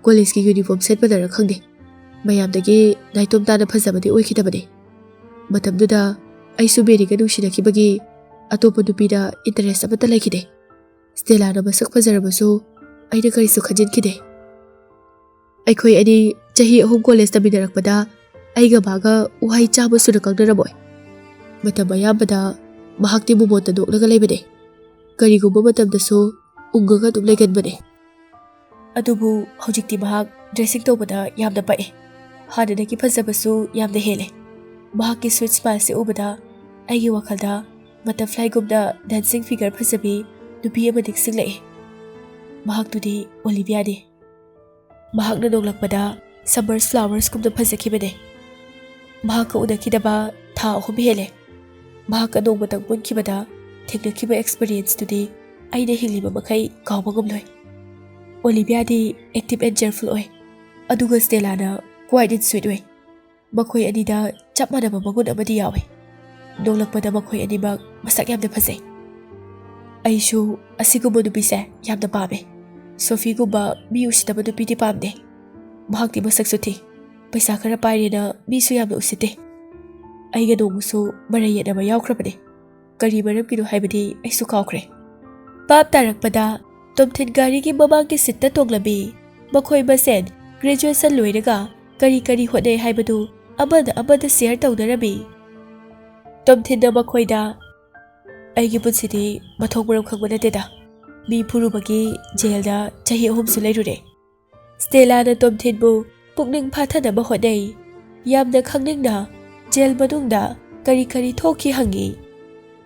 ꯀꯣꯂꯦꯖꯀꯤ ꯌꯨꯅꯤꯐꯣꯔꯝ ꯁꯦꯠꯄꯅꯔ ꯈꯪꯗꯦ, ꯃꯌꯥꯝꯗꯒꯤ ꯅꯥꯏꯇꯣꯝ ꯇꯥꯅ ꯐꯖꯕꯗꯤ ꯑꯣꯏꯈꯤꯗꯕꯅꯦ꯫ ꯃꯇꯝꯗꯨꯗ ꯑꯩꯁꯨ ꯃꯦꯔꯤꯒ ꯅꯨꯡꯁꯤꯅꯈꯤꯕꯒꯤ ꯑꯇꯣꯞꯄ ꯅꯨꯄꯤꯗ ꯏꯟꯇꯔꯦꯁ ꯑꯃꯠꯇ ꯂꯩꯈꯤꯗꯦ꯫ ꯁ꯭ꯇꯦꯂꯥꯅ ꯃꯁꯛ ꯐꯖꯔꯕꯁꯨ ꯑꯩꯅ ꯀꯔꯤꯁꯨ ꯈꯟꯖꯤꯟꯈꯤꯗꯦ꯫ ꯑꯩꯈꯣꯏ ꯑꯅꯤ ꯆꯍꯤ ꯑꯍꯨꯝ ꯀꯣꯂꯦꯖ ꯇꯝꯃꯤꯟꯅꯔꯛꯄꯗ ꯑꯩꯒ ꯃꯥꯒ ꯋꯥꯍꯩ ꯆꯥꯝꯃ ꯁꯨꯅ ꯉꯥꯡꯅꯔꯝꯃꯣꯏ꯫ ꯃꯇꯝ ꯑꯌꯥꯝꯕꯗ ꯃꯍꯥꯛꯇꯤ ꯃꯣꯃꯣꯟꯗ ꯅꯣꯛꯂꯒ ꯂꯩꯕꯅꯦ꯫ ꯀꯔꯤꯒꯨꯝꯕ ꯃꯇꯝꯗꯁꯨ ꯎꯪꯉꯒ ꯑꯗꯨꯝ ꯂꯩꯒꯟꯕꯅꯦ꯫ ꯑꯗꯨꯕꯨ ꯍꯧꯖꯤꯛꯇꯤ ꯃꯍꯥꯛ ꯗ꯭ꯔꯦꯁꯤꯡ ꯇꯧꯕꯗ ꯌꯥꯝꯅ ꯄꯛꯑꯦ꯫ ꯍꯥꯟꯅꯗꯒꯤ ꯐꯖꯕꯁꯨ ꯌꯥꯝꯅ ꯍꯦꯜꯂꯦ꯫ ꯃꯍꯥꯛꯀꯤ ꯁ꯭ꯋꯤꯠ ꯁ꯭ꯃꯥꯏꯜꯁꯦ ꯎꯕꯗ ꯑꯩꯒꯤ ꯋꯥꯈꯜꯗ ꯕꯇꯔꯐ꯭ꯂꯥꯏꯒꯨꯝꯅ ꯗꯥꯟꯁꯤꯡ ꯐꯤꯒꯔ ꯐꯖꯕꯤ ꯅꯨꯄꯤ ꯑꯃ ꯅꯤꯡꯁꯤꯡꯂꯛꯑꯦ꯫ ꯃꯍꯥꯛꯇꯨꯗꯤ ꯑꯣꯂꯤꯚꯤꯌꯥꯅꯤ꯫ ꯃꯍꯥꯛꯅ ꯅꯣꯡꯂꯛꯄꯗ ꯁꯝꯃꯔ ꯐ꯭ꯂꯥꯋꯔꯁꯀꯨꯝꯅ ꯐꯖꯈꯤꯕꯅꯦ꯫ ꯃꯍꯥꯛꯀ ꯎꯅꯈꯤꯗꯕ ꯊꯥ ꯑꯍꯨꯝ ꯍꯦꯜꯂꯦ꯫ ꯃꯍꯥꯛꯀ ꯅꯣꯡꯃꯇꯪ ꯄꯨꯟꯈꯤꯕꯗ ꯊꯦꯡꯅꯈꯤꯕ ꯑꯦꯛꯁꯄꯤꯔꯤꯌꯦꯟꯁꯇꯨꯗꯤ ꯑꯩꯅ ꯍꯤꯡꯂꯤꯕ ꯃꯈꯩ ꯀꯥꯎꯕ ꯉꯝꯂꯣꯏ꯫ ꯑꯣꯂꯤꯚꯤꯌꯥꯗꯤ ꯑꯦꯛꯇꯤꯚ ꯑꯦꯟ ꯆꯤꯌꯔꯐꯨꯜ ꯑꯣꯏ, ꯑꯗꯨꯒ ꯁ꯭ꯇꯦꯂꯥꯅ ꯀ꯭ꯋꯥꯏꯠ ꯑꯦꯟ ꯁ꯭ꯋꯤꯠ ꯑꯣꯏ꯫ ꯃꯈꯣꯏ ꯑꯅꯤꯗ ꯆꯞ ꯃꯥꯟꯅꯕ ꯃꯒꯨꯟ ꯑꯃꯗꯤ ꯌꯥꯎꯏ꯫ ꯅꯣꯡꯂꯛꯄꯗ ꯃꯈꯣꯏ ꯑꯅꯤꯃꯛ ꯃꯁꯛ ꯌꯥꯝꯅ ꯐꯖꯩ꯫ ꯑꯩꯁꯨ ꯑꯁꯤꯒꯨꯝꯕ ꯅꯨꯄꯤꯁꯦ ꯌꯥꯝꯅ ꯄꯥꯝꯃꯦ꯫ ꯁꯣꯐꯤꯒꯨꯝꯕ ꯃꯤ ꯎꯁꯤꯠꯇꯕ ꯅꯨꯄꯤꯗꯤ ꯄꯥꯝꯗꯦ꯫ ꯃꯍꯥꯛꯇꯤ ꯃꯁꯛꯁꯨ ꯊꯤ, ꯄꯩꯁꯥ ꯈꯔ ꯄꯥꯏꯔꯦꯅ ꯃꯤꯁꯨ ꯌꯥꯝꯅ ꯎꯁꯤꯠꯇꯦ꯫ ꯑꯩꯒ ꯅꯣꯡꯃꯁꯨ ꯃꯔꯩ ꯌꯦꯠꯅꯕ ꯌꯥꯎꯈ꯭ꯔꯕꯅꯦ꯫ ꯀꯔꯤ ꯃꯔꯝꯒꯤꯅꯣ ꯍꯥꯏꯕꯗꯤ ꯑꯩꯁꯨ ꯀꯥꯎꯈ꯭ꯔꯦ꯫ ꯚꯥꯞ ꯇꯥꯔꯛꯄꯗ ꯇꯣꯝꯊꯤꯟ ꯒꯥꯔꯤꯒꯤ ꯃꯃꯥꯡꯒꯤ ꯁꯤꯠꯇ ꯇꯣꯡꯂꯝꯃꯤ꯫ ꯃꯈꯣꯏ ꯃꯁꯦꯟ ꯒ꯭ꯔꯦꯖꯨꯑꯦꯁꯟ ꯂꯣꯏꯔꯒ ꯀꯔꯤ ꯀꯔꯤ ꯍꯣꯠꯅꯩ ꯍꯥꯏꯕꯗꯨ ꯑꯃꯅ ꯑꯃꯗ ꯁꯤꯌꯔ ꯇꯧꯅꯔꯝꯃꯤ꯫ ꯇꯣꯝꯊꯤꯟꯅ ꯃꯈꯣꯏꯗ, "ꯑꯩꯒꯤ ꯄꯨꯟꯁꯤꯗꯤ ꯃꯊꯣꯡ ꯃꯔꯝ ꯈꯪꯕ ꯅꯠꯇꯦꯗ꯫ ꯃꯤ ꯐꯨꯔꯨꯕꯒꯤ ꯖꯦꯜꯗ ꯆꯍꯤ ꯑꯍꯨꯝꯁꯨ ꯂꯩꯔꯨꯔꯦ꯫" ꯁ꯭ꯇꯦꯂꯥꯅ ꯇꯣꯝꯊꯤꯟꯕꯨ ꯄꯨꯛꯅꯤꯡ ꯐꯥꯊꯅꯕ ꯍꯣꯠꯅꯩ꯫ ꯌꯥꯝꯅ ꯈꯪꯅꯤꯡꯅ ꯖꯦꯜ ꯃꯅꯨꯡꯗ ꯀꯔꯤ ꯀꯔꯤ ꯊꯣꯛꯈꯤ ꯍꯪꯉꯤ꯫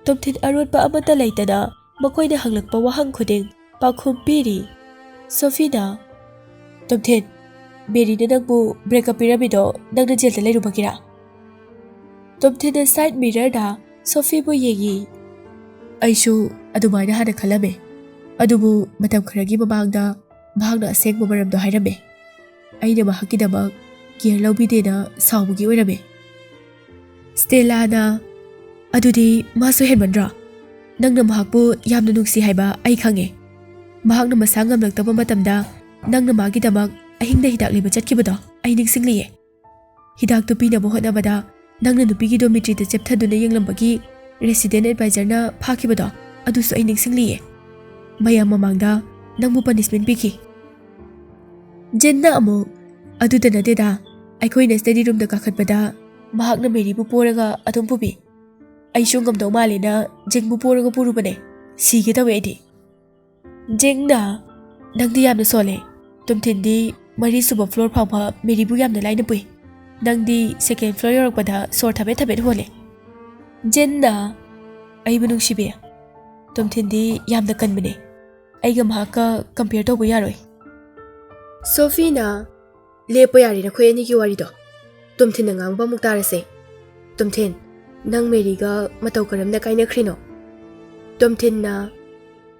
ꯇꯣꯝꯊꯤꯟ ꯑꯔꯣꯠꯄ ꯑꯃꯠꯇ ꯂꯩꯇꯅ ꯃꯈꯣꯏꯅ ꯍꯪꯂꯛꯄ ꯋꯥꯍꯪ ꯈꯨꯗꯤꯡ ꯄꯥꯎꯈꯨꯝ ꯄꯤꯔꯤ꯫ ꯁꯣꯐꯤꯅ, "ꯇꯣꯝꯊꯤꯟ, ꯃꯦꯔꯤꯅ ꯅꯪꯕꯨ breakup ꯄꯤꯔꯝꯃꯤꯗꯣ ꯅꯪꯅ ꯖꯦꯜꯗ ꯂꯩꯔꯨꯕꯒꯤꯔꯥ?" ꯇꯣꯝꯊꯤꯟꯅ side mirrorꯗ ꯁꯣꯐꯤꯕꯨ ꯌꯦꯡꯉꯤ꯫ "ꯑꯩꯁꯨ ꯑꯗꯨꯃꯥꯏꯅ ꯍꯥꯟꯅ ꯈꯜꯂꯝꯃꯦ, ꯑꯗꯨꯕꯨ ꯃꯇꯝ ꯈꯔꯒꯤ ꯃꯃꯥꯡꯗ ꯃꯍꯥꯛꯅ ꯑꯁꯦꯡꯕ ꯃꯔꯝꯗꯣ ꯍꯥꯏꯔꯝꯃꯦ꯫ ꯑꯩꯅ ꯃꯍꯥꯛꯀꯤꯗꯃꯛ care ꯂꯧꯕꯤꯗꯦꯅ ꯁꯥꯎꯕꯒꯤ ꯑꯣꯏꯔꯝꯃꯦ꯫" ꯁ꯭ꯇꯦꯂꯥꯅ, "ꯑꯗꯨꯗꯤ ꯃꯥꯁꯨ ꯍꯦꯟꯃꯟꯗ꯭ꯔꯣ? ꯅꯪꯅ ꯃꯍꯥꯛꯄꯨ ꯌꯥꯝꯅ ꯅꯨꯡꯁꯤ ꯍꯥꯏꯕ ꯑꯩ ꯈꯪꯉꯦ꯫ ꯃꯍꯥꯛꯅ ꯃꯁꯥ ꯉꯝꯂꯛꯇꯕ ꯃꯇꯝꯗ ꯅꯪꯅ ꯃꯥꯒꯤꯗꯃꯛ ꯑꯍꯤꯡꯗ ꯍꯤꯗꯥꯛ ꯂꯩꯕ ꯆꯠꯈꯤꯕꯗꯣ ꯑꯩ ꯅꯤꯡꯁꯤꯡꯂꯤꯌꯦ꯫ ꯍꯤꯗꯥꯛꯇꯨ ꯄꯤꯅꯕ ꯍꯣꯠꯅꯕꯗ ꯅꯪꯅ ꯅꯨꯄꯤꯒꯤ dormitoryꯗ ꯆꯦꯞꯊꯗꯨꯅ ꯌꯦꯡꯂꯝꯕꯒꯤ resident advisorꯅ ꯐꯥꯈꯤꯕꯗꯣ ꯑꯗꯨꯁꯨ ꯑꯩ ꯅꯤꯡꯁꯤꯡꯂꯤꯌꯦ꯫ ꯃꯌꯥꯝ ꯃꯃꯥꯡꯗ ꯅꯪꯕꯨ punishment ꯄꯤꯈꯤ꯫" ꯖꯤꯟꯅ ꯑꯃꯨꯛ, "ꯑꯗꯨꯗ ꯅꯠꯇꯦꯗ, ꯑꯩꯈꯣꯏꯅ study roomꯗ ꯀꯥꯈꯠꯄꯗ ꯃꯍꯥꯛꯅ ꯃꯦꯔꯤꯕꯨ ꯄꯣꯔꯒ ꯑꯗꯨꯝ ꯄꯨꯕꯤ꯫ ꯑꯩꯁꯨ ꯉꯝꯗꯧ ꯃꯥꯜꯂꯦꯅ ꯖꯤꯡꯕꯨ ꯄꯣꯔꯒ ꯄꯨꯔꯨꯕꯅꯦ꯫ ꯁꯤꯒꯦ ꯇꯧꯋꯦ ꯑꯩꯗꯤ꯫" ꯖꯤꯡꯅ, "ꯅꯪꯗꯤ ꯌꯥꯝꯅ ꯁꯣꯜꯂꯦ꯫ ꯇꯣꯝꯊꯤꯟꯗꯤ ꯃꯔꯤꯁꯨꯕ floor ꯐꯥꯎꯕ ꯃꯦꯔꯤꯕꯨ ꯌꯥꯝꯅ ꯂꯥꯏꯅ ꯄꯨꯏ꯫ ꯅꯪꯗꯤ second floor ꯌꯧꯔꯛꯄꯗ ꯁꯣꯔ ꯊꯕꯦꯠ ꯊꯕꯦꯠ ꯍꯣꯜꯂꯦ꯫" ꯖꯤꯟꯅ, "ꯑꯩꯕꯨ ꯅꯨꯡꯁꯤꯕꯤ, ꯇꯣꯝꯊꯤꯟꯗꯤ ꯌꯥꯝꯅ ꯀꯟꯕꯅꯦ꯫ ꯑꯩꯒ ꯃꯍꯥꯛꯀ compare ꯇꯧꯕ ꯌꯥꯔꯣꯏ꯫" ꯁꯣꯐꯤꯅ, "ꯂꯦꯞꯄꯣ ꯌꯥꯔꯦ ꯅꯈꯣꯏ ꯑꯅꯤꯒꯤ ꯋꯥꯔꯤꯗꯣ꯫ ꯇꯣꯝꯊꯤꯟꯅ ꯉꯥꯡꯕ ꯑꯃꯨꯛ ꯇꯥꯔꯁꯦ꯫ ꯇꯣꯝꯊꯤꯟ, ꯅꯪ ꯃꯦꯔꯤꯒ ꯃꯇꯧ ꯀꯔꯝꯅ ꯀꯥꯏꯅꯈ꯭ꯔꯤꯅꯣ?" ꯇꯣꯝꯊꯤꯟꯅ,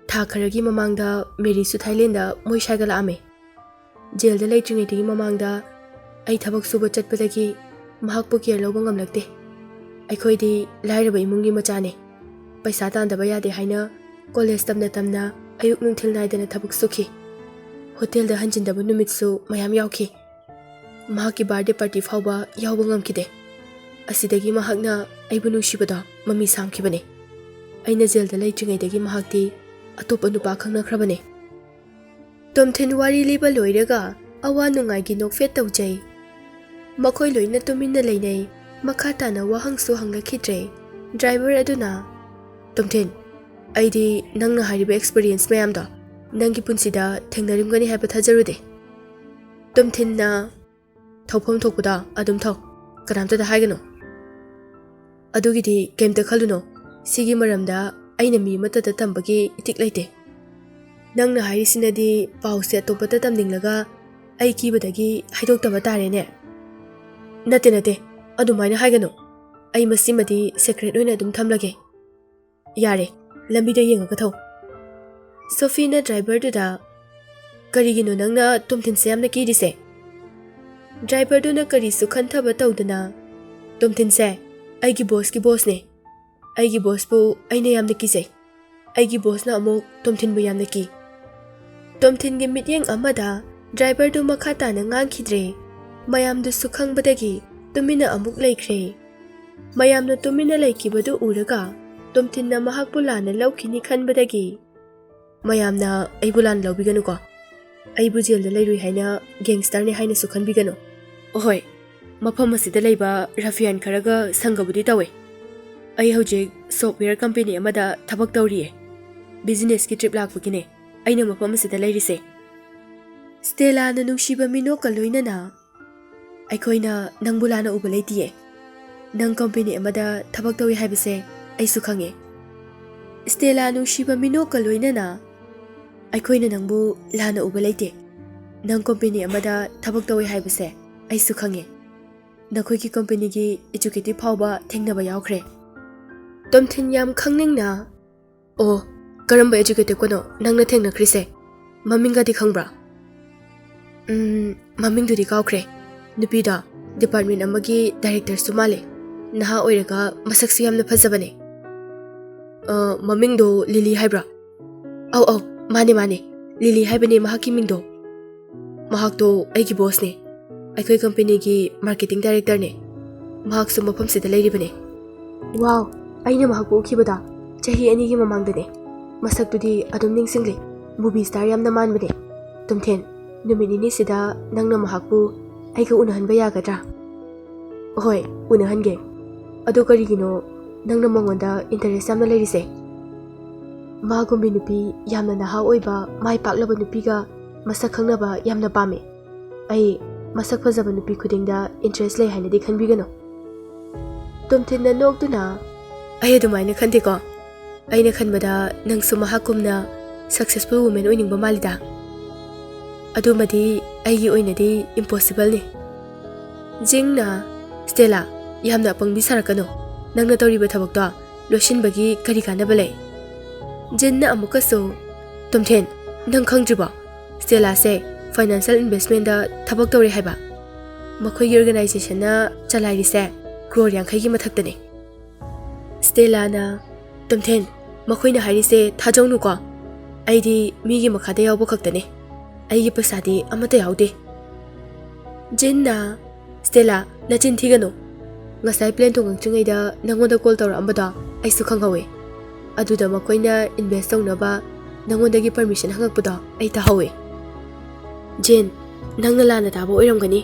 "ꯊꯥ ꯈꯔꯒꯤ ꯃꯃꯥꯡꯗ ꯃꯦꯔꯤꯁꯨ ꯊꯥꯏꯂꯦꯟꯗ ꯃꯣꯏ ꯁ꯭ꯋꯥꯏꯗ ꯂꯥꯛꯑꯝꯃꯦ꯫ ꯖꯦꯜꯗ ꯂꯩꯇ꯭ꯔꯤꯉꯩꯗꯒꯤ ꯃꯃꯥꯡꯗ ꯑꯩ ꯊꯕꯛ ꯁꯨꯕ ꯆꯠꯄꯗꯒꯤ ꯃꯍꯥꯛꯄꯨ care ꯂꯧꯕ ꯉꯝꯂꯛꯇꯦ꯫ ꯑꯩꯈꯣꯏꯗꯤ ꯂꯥꯏꯔꯕ ꯏꯃꯨꯡꯒꯤ ꯃꯆꯥꯅꯦ꯫ ꯄꯩꯁꯥ ꯇꯥꯟꯗꯕ ꯌꯥꯗꯦ ꯍꯥꯏꯅ college ꯇꯝꯅ ꯇꯝꯅ ꯑꯌꯨꯛ ꯅꯨꯡꯊꯤꯜ ꯅꯥꯏꯗꯅ ꯊꯕꯛ ꯁꯨꯈꯤ꯫ ꯍꯣꯇꯦꯜꯗ ꯍꯟꯖꯤꯟꯗꯕ ꯅꯨꯃꯤꯠꯁꯨ ꯃꯌꯥꯝ ꯌꯥꯎꯈꯤ꯫ ꯃꯍꯥꯛꯀꯤ birthday party ꯐꯥꯎꯕ ꯌꯥꯎꯕ ꯉꯝꯈꯤꯗꯦ꯫ ꯑꯁꯤꯗꯒꯤ ꯃꯍꯥꯛꯅ ꯑꯩꯕꯨ ꯅꯨꯡꯁꯤꯕꯗꯣ ꯃꯃꯤ ꯁꯥꯝꯈꯤꯕꯅꯦ꯫ ꯑꯩꯅ ꯖꯦꯜꯗ ꯂꯩꯇ꯭ꯔꯤꯉꯩꯗꯒꯤ ꯃꯍꯥꯛꯇꯤ ꯑꯇꯣꯞꯄ ꯅꯨꯄꯥ ꯈꯪꯅꯈ꯭ꯔꯕꯅꯦ꯫" ꯇꯣꯝꯊꯤꯟ ꯋꯥꯔꯤ ꯂꯤꯕ ꯂꯣꯏꯔꯒ ꯑꯋꯥ ꯅꯨꯡꯉꯥꯏꯒꯤ ꯅꯣꯛꯐꯦꯠ ꯇꯧꯖꯩ꯫ ꯃꯈꯣꯏ ꯂꯣꯏꯅ ꯇꯨꯃꯤꯟꯅ ꯂꯩꯅꯩ꯫ ꯃꯈꯥ ꯇꯥꯅ ꯋꯥꯍꯪꯁꯨ ꯍꯪꯂꯛꯈꯤꯗ꯭ꯔꯦ꯫ Driver ꯑꯗꯨꯅ, "ꯇꯣꯝꯊꯤꯟ, ꯑꯩꯗꯤ ꯅꯪꯅ ꯍꯥꯏꯔꯤꯕ experience ꯃꯌꯥꯝꯗꯣ ꯅꯪꯒꯤ ꯄꯨꯟꯁꯤꯗ ꯊꯦꯡꯅꯔꯝꯒꯅꯤ ꯍꯥꯏꯕ ꯊꯥꯖꯔꯨꯗꯦ꯫" ꯇꯣꯝꯊꯤꯟꯅ, "ꯊꯧꯐꯝ ꯊꯣꯛꯄꯗ ꯑꯗꯨꯝ ꯊꯧ, ꯀꯅꯥꯝꯇꯗ ꯍꯥꯏꯒꯅꯨ꯫ ꯑꯗꯨꯒꯤꯗꯤ ꯀꯩꯝꯇ ꯈꯜꯂꯨꯅꯨ, ꯁꯤꯒꯤ ꯃꯔꯝꯗ ꯑꯩꯅ ꯃꯤ ꯑꯃꯠꯇꯗ ꯇꯝꯕꯒꯤ ꯏꯊꯤꯛ ꯂꯩꯇꯦ꯫ ꯅꯪꯅ ꯍꯥꯏꯔꯤꯁꯤꯅꯗꯤ ꯄꯥꯎꯁꯦ ꯑꯇꯣꯞꯄꯗ ꯇꯝꯅꯤꯡꯂꯒ ꯑꯩ ꯀꯤꯕꯗꯒꯤ ꯍꯥꯏꯗꯣꯛꯇꯕ ꯇꯥꯔꯦꯅꯦ꯫ ꯅꯠꯇꯦ, ꯅꯠꯇꯦ, ꯑꯗꯨꯃꯥꯏꯅ ꯍꯥꯏꯒꯅꯨ꯫ ꯑꯩ ꯃꯁꯤꯃꯗꯤ ꯁꯦꯀ꯭ꯔꯦꯠ ꯑꯣꯏꯅ ꯑꯗꯨꯝ ꯊꯝꯂꯒꯦ꯫ ꯌꯥꯔꯦ, ꯂꯝꯕꯤꯗ ꯌꯦꯡꯉꯒ ꯊꯧ꯫ ꯁꯣꯐꯤꯅ ꯗ꯭ꯔꯥꯏꯚꯔꯗꯨꯗ, "ꯀꯔꯤꯒꯤꯅꯣ ꯅꯪꯅ ꯇꯣꯝꯊꯤꯟꯁꯦ ꯌꯥꯝꯅ ꯀꯤꯔꯤꯁꯦ?" ꯗ꯭ꯔꯥꯏꯚꯔꯗꯨꯅ ꯀꯔꯤꯁꯨ ꯈꯟꯊꯕ ꯇꯧꯗꯅ, "ꯇꯣꯝꯊꯤꯟꯁꯦ ꯑꯩꯒꯤ ꯕꯣꯁꯀꯤ ꯕꯣꯁꯅꯦ꯫ ꯑꯩꯒꯤ ꯕꯣꯁꯄꯨ ꯑꯩꯅ ꯌꯥꯝꯅ ꯀꯤꯖꯩ꯫ ꯑꯩꯒꯤ ꯕꯣꯁꯅ ꯑꯃꯨꯛ ꯇꯣꯝꯊꯤꯟꯕꯨ ꯌꯥꯝꯅ ꯀꯤ꯫" ꯇꯣꯝꯊꯤꯟꯒꯤ ꯃꯤꯠꯌꯦꯡ ꯑꯃꯗ ꯗ꯭ꯔꯥꯏꯚꯔꯗꯨ ꯃꯈꯥ ꯇꯥꯅ ꯉꯥꯡꯈꯤꯗ꯭ꯔꯦ꯫ ꯃꯌꯥꯝꯗꯨꯁꯨ ꯈꯪꯕꯗꯒꯤ ꯇꯨꯃꯤꯟꯅ ꯑꯃꯨꯛ ꯂꯩꯈ꯭ꯔꯦ꯫ ꯃꯌꯥꯝꯅ ꯇꯨꯃꯤꯟꯅ ꯂꯩꯈꯤꯕꯗꯨ ꯎꯔꯒ ꯇꯣꯝꯊꯤꯟꯅ ꯃꯍꯥꯛꯄꯨ ꯂꯥꯟꯅ ꯂꯧꯈꯤꯅꯤ ꯈꯟꯕꯗꯒꯤ, "ꯃꯌꯥꯝꯅ ꯑꯩꯕꯨ ꯂꯥꯟꯅ ꯂꯧꯕꯤꯒꯅꯨꯀꯣ꯫ ꯑꯩꯕꯨ ꯖꯦꯜꯗ ꯂꯩꯔꯨꯏ ꯍꯥꯏꯅ ꯒꯦꯡꯁꯇꯔꯅꯦ ꯍꯥꯏꯅꯁꯨ ꯈꯟꯕꯤꯒꯅꯨ꯫ ꯑꯍꯣꯏ, ꯃꯐꯝ ꯑꯁꯤꯗ ꯂꯩꯕ ꯔꯐꯤꯌꯥꯟ ꯈꯔꯒ ꯁꯪꯒꯕꯨꯗꯤ ꯇꯧꯋꯦ꯫ ꯑꯩ ꯍꯧꯖꯤꯛ ꯁꯣꯐꯋꯦꯌꯔ ꯀꯝꯄꯦꯅꯤ ꯑꯃꯗ ꯊꯕꯛ ꯇꯧꯔꯤꯌꯦ꯫ ꯕꯤꯖꯤꯅꯦꯁꯀꯤ ꯇ꯭ꯔꯤꯞ ꯂꯥꯛꯄꯒꯤꯅꯦ ꯑꯩꯅ ꯃꯐꯝ ꯑꯁꯤꯗ ꯂꯩꯔꯤꯁꯦ꯫" ꯁ꯭ꯇꯦꯂꯥꯅ ꯅꯨꯡꯁꯤꯕ ꯃꯤꯅꯣꯛꯀ ꯂꯣꯏꯅꯅ, "ꯑꯩꯈꯣꯏꯅ ꯅꯪꯕꯨ ꯂꯥꯟꯅ ꯎꯕ ꯂꯩꯇꯤꯌꯦ꯫ ꯅꯪ ꯀꯝꯄꯦꯅꯤ ꯑꯃꯗ ꯊꯕꯛ ꯇꯧꯏ ꯍꯥꯏꯕꯁꯦ ꯑꯩꯁꯨ ꯈꯪꯉꯦ꯫" ꯁ꯭ꯇꯦꯂꯥ ꯅꯨꯡꯁꯤꯕ ꯃꯤꯅꯣꯛꯀ ꯂꯣꯏꯅꯅ, "ꯑꯩꯈꯣꯏꯅ ꯅꯪꯕꯨ ꯂꯥꯟꯅ ꯎꯕ ꯂꯩꯇꯦ꯫ ꯅꯪ ꯀꯝꯄꯦꯅꯤ ꯑꯃꯗ ꯊꯕꯛ ꯇꯧꯏ ꯍꯥꯏꯕꯁꯦ ꯑꯩꯁꯨ ꯈꯪꯉꯦ꯫ ꯅꯈꯣꯏꯒꯤ ꯀꯝꯄꯦꯅꯤꯒꯤ ꯑꯦꯛꯖꯤꯀ꯭ꯌꯨꯇꯤꯚ ꯐꯥꯎꯕ ꯊꯦꯡꯅꯕ ꯌꯥꯎꯈ꯭ꯔꯦ꯫" ꯇꯣꯝꯊꯤꯟ ꯌꯥꯝ ꯈꯪꯅꯤꯡꯅ, "ꯑꯣ, ꯀꯔꯝꯕ ꯑꯦꯛꯖꯤꯀ꯭ꯌꯨꯇꯤꯚꯀꯅꯣ ꯅꯪꯅ ꯊꯦꯡꯅꯈ꯭ꯔꯤꯁꯦ? ꯃꯃꯤꯡꯒꯗꯤ ꯈꯪꯕ꯭ꯔꯥ?" "ꯎꯝ, ꯃꯃꯤꯡꯗꯨꯗꯤ ꯀꯥꯎꯈ꯭ꯔꯦ꯫ ꯅꯨꯄꯤꯗꯣ ꯗꯤꯄꯥꯔꯠꯃꯦꯟ ꯑꯃꯒꯤ ꯗꯥꯏꯔꯦꯛꯇꯔꯁꯨ ꯃꯥꯜꯂꯦ꯫ ꯅꯍꯥ ꯑꯣꯏꯔꯒ ꯃꯁꯛꯁꯨ ꯌꯥꯝꯅ ꯐꯖꯕꯅꯦ꯫ ꯑ, ꯃꯃꯤꯡꯗꯣ ꯂꯤꯂꯤ ꯍꯥꯏꯕ꯭ꯔꯥ? ꯑꯧ, ꯑꯧ, ꯃꯥꯅꯦ, ꯃꯥꯅꯦ꯫ ꯂꯤꯂꯤ ꯍꯥꯏꯕꯅꯦ ꯃꯍꯥꯛꯀꯤ ꯃꯤꯡꯗꯣ꯫ ꯃꯍꯥꯛꯇꯣ ꯑꯩꯒꯤ ꯕꯣꯁꯅꯦ꯫ ꯑꯩꯈꯣꯏ ꯀꯝꯄꯦꯅꯤꯒꯤ ꯃꯥꯔꯀꯦꯇꯤꯡ ꯗꯥꯏꯔꯦꯛꯇꯔꯅꯦ꯫ ꯃꯍꯥꯛꯁꯨ ꯃꯐꯝꯁꯤꯗ ꯂꯩꯔꯤꯕꯅꯦ꯫" "ꯋꯥꯎ, ꯑꯩꯅ ꯃꯍꯥꯛꯄꯨ ꯎꯈꯤꯕꯗꯣ ꯆꯍꯤ ꯑꯅꯤꯒꯤ ꯃꯃꯥꯡꯗꯅꯦ꯫ ꯃꯁꯛꯇꯨꯗꯤ ꯑꯗꯨꯝ ꯅꯤꯡꯁꯤꯡꯂꯤ꯫ ꯃꯨꯚꯤ ꯁ꯭ꯇꯥꯔ ꯌꯥꯝꯅ ꯃꯥꯟꯕꯅꯦ꯫ ꯇꯣꯝꯊꯤꯟ, ꯅꯨꯃꯤꯠ ꯅꯤꯅꯤꯁꯤꯗ ꯅꯪꯅ ꯃꯍꯥꯛꯄꯨ ꯑꯩꯒ ꯎꯅꯍꯟꯕ ꯌꯥꯒꯗ꯭ꯔꯥ?" "ꯍꯣꯏ, ꯎꯅꯍꯟꯒꯦ꯫ ꯑꯗꯣ ꯀꯔꯤꯒꯤꯅꯣ ꯅꯪꯅ ꯃꯉꯣꯟꯗ ꯏꯟꯇꯔꯦꯁ ꯌꯥꯝꯅ ꯂꯩꯔꯤꯁꯦ?" "ꯃꯥꯒꯨꯝꯕꯤ ꯅꯨꯄꯤ ꯌꯥꯝꯅ ꯅꯍꯥ ꯑꯣꯏꯕ, ꯃꯥꯏ ꯄꯥꯛꯂꯕ ꯅꯨꯄꯤꯒ ꯃꯁꯛ ꯈꯪꯅꯕ ꯌꯥꯝꯅ ꯄꯥꯝꯃꯦ꯫ ꯑꯩ ꯃꯁꯛ ꯐꯖꯕ ꯅꯨꯄꯤ ꯈꯨꯗꯤꯡꯗ ꯏꯟꯇꯔꯦꯁ ꯂꯩ ꯍꯥꯏꯅꯗꯤ ꯈꯟꯕꯤꯒꯅꯨ꯫" ꯇꯣꯝꯊꯤꯟꯅ ꯅꯣꯛꯇꯨꯅ, ꯑꯩ ꯑꯗꯨꯃꯥꯏꯅ ꯈꯟꯗꯦꯀꯣ꯫ ꯑꯩꯅ ꯈꯟꯕꯗ ꯅꯪꯁꯨ ꯃꯍꯥꯛꯀꯨꯝꯅ successful woman ꯑꯣꯏꯅꯤꯡꯕ ꯃꯥꯜꯂꯤꯗ꯫ ꯑꯗꯨꯃꯗꯤ ꯑꯩꯒꯤ ꯑꯣꯏꯅꯗꯤ impossible ꯅꯤ꯫ ꯖꯤꯡꯅ, "ꯁ꯭ꯇꯦꯂꯥ, ꯌꯥꯝꯅ ꯑꯄꯪꯕꯤ ꯁꯥꯔꯛꯀꯅꯨ꯫ ꯅꯪꯅ ꯇꯧꯔꯤꯕ ꯊꯕꯛꯇꯣ ꯂꯣꯏꯁꯤꯟꯕꯒꯤ ꯀꯔꯤ ꯀꯥꯟꯅꯕ ꯂꯩ?" ꯖꯤꯟꯅ ꯑꯃꯨꯛꯀꯁꯨ, "ꯇꯣꯝꯊꯦꯟ, ꯅꯪ ꯈꯪꯗ꯭ꯔꯤꯕꯣ? ꯁ꯭ꯇꯦꯂꯥꯁꯦ financial investment ꯊꯕꯛ ꯇꯧꯔꯦ ꯍꯥꯏꯕ꯫ ꯃꯈꯣꯏꯒꯤ organization ꯆꯂꯥꯏꯔꯤꯁꯦ crore ꯌꯥꯡꯈꯩꯒꯤ ꯃꯊꯛꯇꯅꯦ꯫" ꯁ꯭ꯇꯦꯂꯥꯅ, "ꯇꯣꯝꯊꯦꯟ, ꯃꯈꯣꯏꯅ ꯍꯥꯏꯔꯤꯁꯦ ꯊꯥꯖꯧꯅꯨꯀꯣ꯫ ꯑꯩꯗꯤ ꯃꯤꯒꯤ ꯃꯈꯥꯗ ꯌꯥꯎꯕ ꯈꯛꯇꯅꯦ꯫ ꯑꯩꯒꯤ ꯄꯩꯁꯥꯗꯤ ꯑꯃꯠꯇ ꯌꯥꯎꯗꯦ꯫" ꯖꯤꯟꯅ, "ꯁ꯭ꯇꯦꯂꯥ, ꯅꯆꯤꯟ ꯊꯤꯒꯅꯨ꯫ ꯉꯁꯥꯏ plane ꯇꯣꯡꯉꯛꯇ꯭ꯔꯤꯉꯩꯗ ꯅꯪꯉꯣꯟꯗ call ꯇꯧꯔꯛꯑꯝꯕꯗꯣ ꯑꯩꯁꯨ ꯈꯪꯍꯧꯋꯦ꯫ ꯑꯗꯨꯗ ꯃꯈꯣꯏꯅ invest ꯇꯧꯅꯕ ꯅꯪꯉꯣꯟꯗꯒꯤ permission ꯍꯪꯉꯛꯄꯗꯣ ꯑꯩ ꯇꯥꯍꯧꯋꯦ꯫" ꯖꯤꯟ, "ꯅꯪꯅ ꯂꯥꯟꯅ ꯇꯥꯕ ꯑꯣꯏꯔꯝꯒꯅꯤ꯫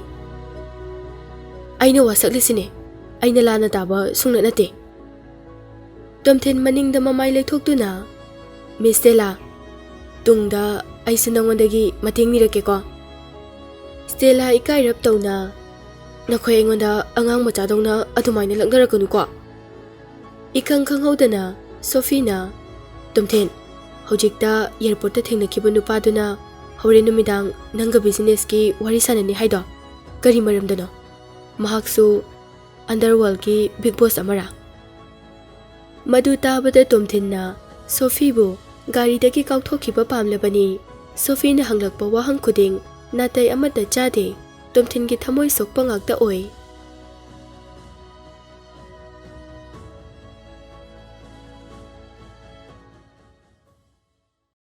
ꯑꯩꯅ ꯋꯥꯁꯛꯂꯤꯁꯤꯅꯦ꯫ ꯑꯩꯅ ꯂꯥꯟꯅ ꯇꯥꯕ ꯁꯨꯡꯅ ꯅꯠꯇꯦ꯫" ꯇꯣꯝꯊꯤꯟ ꯃꯅꯤꯡꯗ ꯃꯃꯥꯏ ꯂꯩꯊꯣꯛꯇꯨꯅ, "ꯃꯤꯁ ꯁ꯭ꯇꯦꯂꯥ, ꯇꯨꯡꯗ ꯑꯩꯁꯨ ꯅꯉꯣꯟꯗꯒꯤ ꯃꯇꯦꯡ ꯅꯤꯔꯛꯀꯦꯀꯣ꯫" ꯁ꯭ꯇꯦꯂꯥ ꯏꯀꯥꯏꯔꯞ ꯇꯧꯅ, "ꯅꯈꯣꯏ ꯑꯩꯉꯣꯟꯗ ꯑꯉꯥꯡ ꯃꯆꯥꯗꯧꯅ ꯑꯗꯨꯃꯥꯏꯅ ꯂꯛꯅꯔꯛꯀꯅꯨꯀꯣ꯫" ꯏꯈꯪ ꯈꯪꯍꯧꯗꯅ ꯁꯣꯐꯤꯅ, "ꯇꯣꯝꯊꯤꯟ, ꯍꯧꯖꯤꯛꯇ airport ꯊꯦꯡꯅꯈꯤꯕ ꯅꯨꯄꯥꯗꯨꯅ ꯍꯣꯔꯦꯟ ꯅꯨꯃꯤꯗꯥꯡ ꯅꯪꯒ business ꯀꯤ ꯋꯥꯔꯤ ꯁꯥꯟꯅꯅꯤ ꯍꯥꯏꯗꯣ ꯀꯔꯤ ꯃꯔꯝꯗꯅꯣ? ꯃꯍꯥꯛꯁꯨ underworld ꯀꯤ big boss ꯑꯃꯔꯥ?" ꯃꯗꯨ ꯇꯥꯕꯗ ꯇꯣꯝꯊꯤꯟꯅ ꯁꯣꯐꯤꯕꯨ ꯒꯥꯔꯤꯗꯒꯤ ꯀꯥꯎꯊꯣꯛꯈꯤꯕ ꯄꯥꯝꯂꯕꯅꯤ꯫ ꯁꯣꯐꯤꯅ ꯍꯪꯂꯛꯄ ꯋꯥꯍꯪ ꯈꯨꯗꯤꯡ ꯅꯥꯇꯩ ꯑꯃꯠꯇ ꯆꯥꯗꯦ꯫ ꯇꯣꯝꯊꯤꯟꯒꯤ ꯊꯃꯣꯏ ꯁꯣꯛꯄ ꯉꯥꯛꯇ ꯑꯣꯏ꯫